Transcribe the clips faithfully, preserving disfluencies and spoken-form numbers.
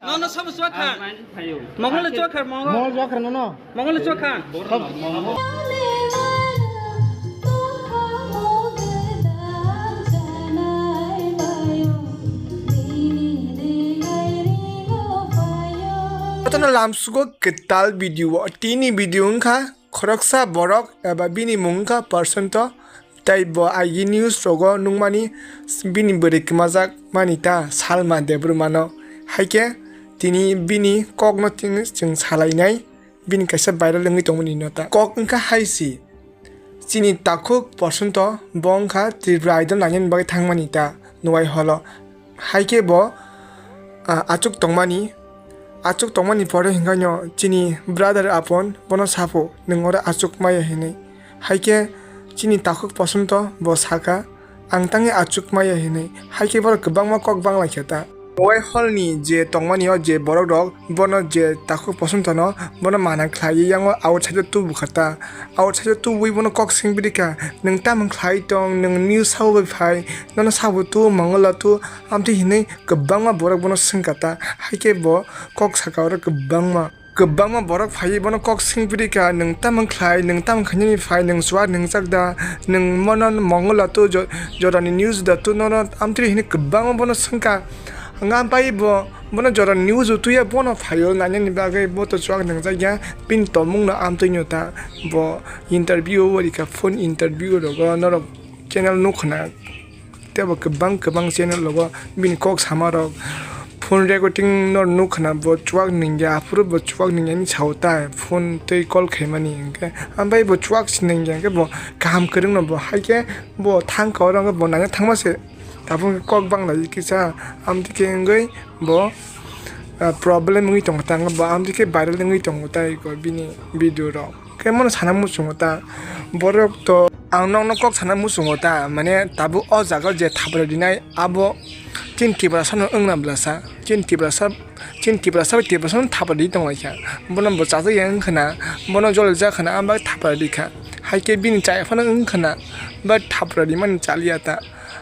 Ano sabo chua khan. Mongol chua khan, mongol. Mongol chua khan, no, no. Mongol chua khan. Kotono lamsugo kwtal video o tini video wngkha khoroksa borok eba bini mung wngkha Persento. Tei bo I G news rogo nukmani bini bwrwi kwmajak mani ta Salma Debbarmano. Haikhe tini bini kokno tini chwng salainai, bini kaisa viral wngwi tongmani no ta. Kok wngkha hai si, chini takhuk Persento bo wngkha Tripura Idol nainani bagwi thangmani ta Nuai holo. Haikhe bo, ah, achuk tongmani, achuk tongmani pore hinkhai no chini brother Apon bono sapho, "Nwng oro achuk maya," hinwi. Haikhe chini takhuk Persento bo saka, "Ang tangwi achuk maya," hinwi. Haikhe borok kwbangma kok banglaikha ta. Nuai holni je tongmani o je borok rok bono je takhuk Persento no bono mana khlaiwi yango outside o tubu kha ta. Outside o tubui bono kok singpiri kha, "Nwng tamo khlai tong, nwng news sao bai phai, nono sabo tu, mongol tu," amtwi hinwi kwbangma borok bono swngkha ta. Haikhe bo kok saka oro kwbangma, kwbangma borok phaiwi bono kok singpiri kha, "Nwng tamo khlai, nwng tamo khainani phai, nwng chuak nwngjak da, nwng mono mongol tu, jo-, jorani news da tu, nono," amtwi hinwi kwbangma bono swngkha. Hwnka bai bo, bono jora news o tuya bono phaio nainani bagwi bo to chuak nangjakya, bini tongmungno amtwino ta bo interview o rikha, phone interview rogo norok channel nukhwna, tebo kwbang kwbang channel rogo bini kok samarok phone recording no nukhwna bo chuak nangya, aphuru bo chuak nangyani sao ta phone tei call khaimani hinkhe, ambai bo chuak si nangya hinkhe bo kaham kwrwngno bo haikhe bo thangkha oro hinkhe bo naina thangma se. Tabuk kok banglaio kisa, amtwi khe wngwi bo, ah, problem wngwi tongo ta, bo amtwi khe viral wngwi tongo ta eko bini video rok. Khe bono sana muchungo ta, borok to ang nokno kok sana muchungo ta, mane tabuk o jaga o je thapra rinai abo chini Tiprasa no wngna bwlasa, chini Tiprasa, chini Tiprasa bai Tiprasa no thapra ri tonglaikha, bono bo chajak ya wngkhana, bono jolijak khana, ang bai thapra rikha, haikhe bini chaya phano wngkhana, bai thapra rimani chaliya ta.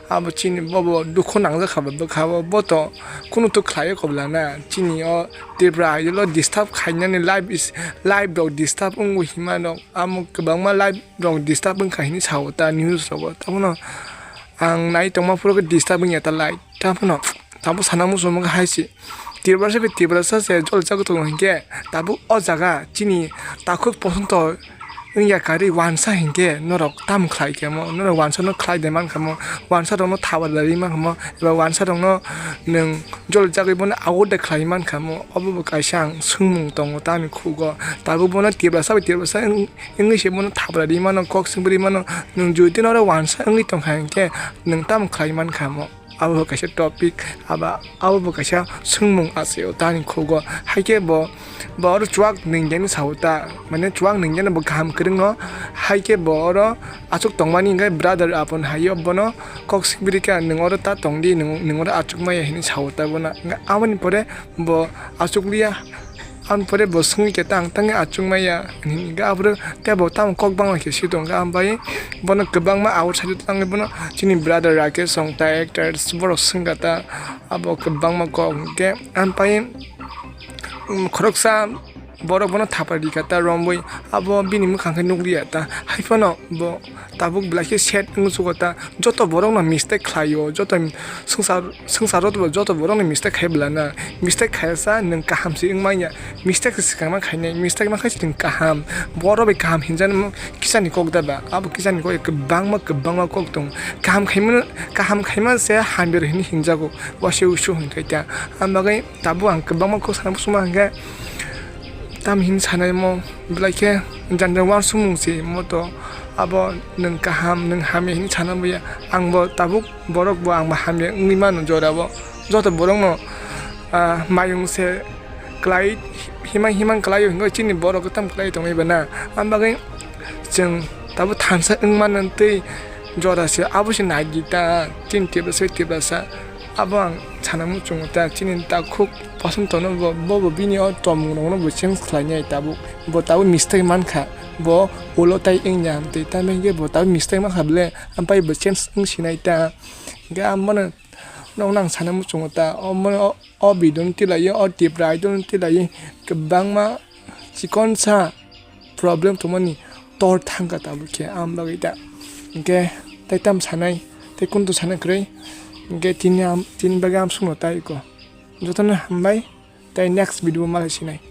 Abo chini bobo dukhu nangjak kha ba bwkha o, bo to kunu to khlai kho bwla na. Chini o Tripura Idol o disturb khainani live is, live rok disturb wngwi hima rok, amo kwbangma live rok disturb wngkha hinwi sao ta news rogo. Tabono ang nai tongma phuru khe disturb wngya ta live. Tabono tabo sana muchung hai se. Tiprasa bai Tiprasa se jolijagwi tongo hinkhe tabuk o jaga chini takhuk Persento wngya karwi wansa hinkhe norok tamo khlai khe mo, norok wansa no khlai de man kha mo, wansa rok no thapra de ri man kha mo, eba wansa rok no nwng jolijagwi bono award de khlai man kha mo, obo bo kaisa ang swngmung tongo tamni khugo. Tabuk bono Tiprasa bai Tiprasa wng-, wngwi se bono thapra ri mano, kok swngwi ri mano, nwng jodi norok wansa wngwi tong kha hinkhe nwng tamo khlai man kha mo. Abo bo kaisa topic, aba, abo bo kaisa swngmung achai o tani khugo. Haikhe bo, bo oro chuak nungya ni sao ta, mane chuak nungya no bo kaham kwrwng no. Haikhe bo oro achuk tongmani hinkhe brother Apon hai o bono kok sibiri kha, "Nwng oro ta tong di, nwng, nwng oro achuk maya," hinwi sao ta bono. Hinkhe aboni pore bo achuk liya. Aboni pore bo swngwi khe ta ang tangwi achuk maya hinwi hinkhe, aphuru tei bo tamo kok bangla khe si tongkha, ambai bono kwbangma outside o tangwi bono chini brother Rakesh song ta actors borok swngkha ta abo kwbangma kok hinkhe, ampai khoroksa borok bono thapra rikha ta romwi abo bini mwkhang khe nukliya ta, haiphano bo tabuk belai khe sad wngwi sugo ta, joto borok no mistake khlaio, joto swngchar, swngcharo joto borok no mistake khai bwla na, mistake khaisa nwng kaham se wngmanya, mistake se swkang ma khainai, mistake ma khai se nwng kaham, borok bai kaham hinjani mo kisa ni kok da ba, abo kisa ni kok kwbangma kwbangma kok tongo, kaham khaima kaham khaima se hamya hinwi hinjago, wase usu hinkhai ta, ang bagwi tabuk ang kwbangma kok sana muchungma hinkhe. Tamo hin sanai mo belai khe jang jang uansukmung se mo to abo nwng kaham nwng hamya hinwi sana buya. Ang bo tabuk borok bo ang bo hamya wngwi mano jora o. Joto borok no, ah, mayung se kwlai himang himang kwlai o hinwi chini borok tamo kwlai tongwi ba na. Ang bagwi chwng tabuk thansa wng mano tei jora se abo se nai di ta chini Tiprasa Tiprasa. Abo ang sana muchungo ta chini takhuk Persento no bo, bo, bo bini o tongmung rok no bo change khlai nai tabuk. Bo tabuk mistake man kha. Bo ulo tai wngya tei tamni hwnkhe bo tabuk mistake man kha bole, ampai bo change wng sinai ta. Hwnkhe ang bono Nokno ang sana muchungo ta, o mo-, o, o video no tilaiwi, o Tipra Idol no tilaiwi kwbangma chikonsa problem tongmani tor thangkha tabuk khe ang bagwi ta. Hinkhe tei tam sanai, tei kuntu sana kwrwi, hinkhe tini am-, tini bagwi amsukno tai ko. Jotono hambai, tei next video o malai sinai.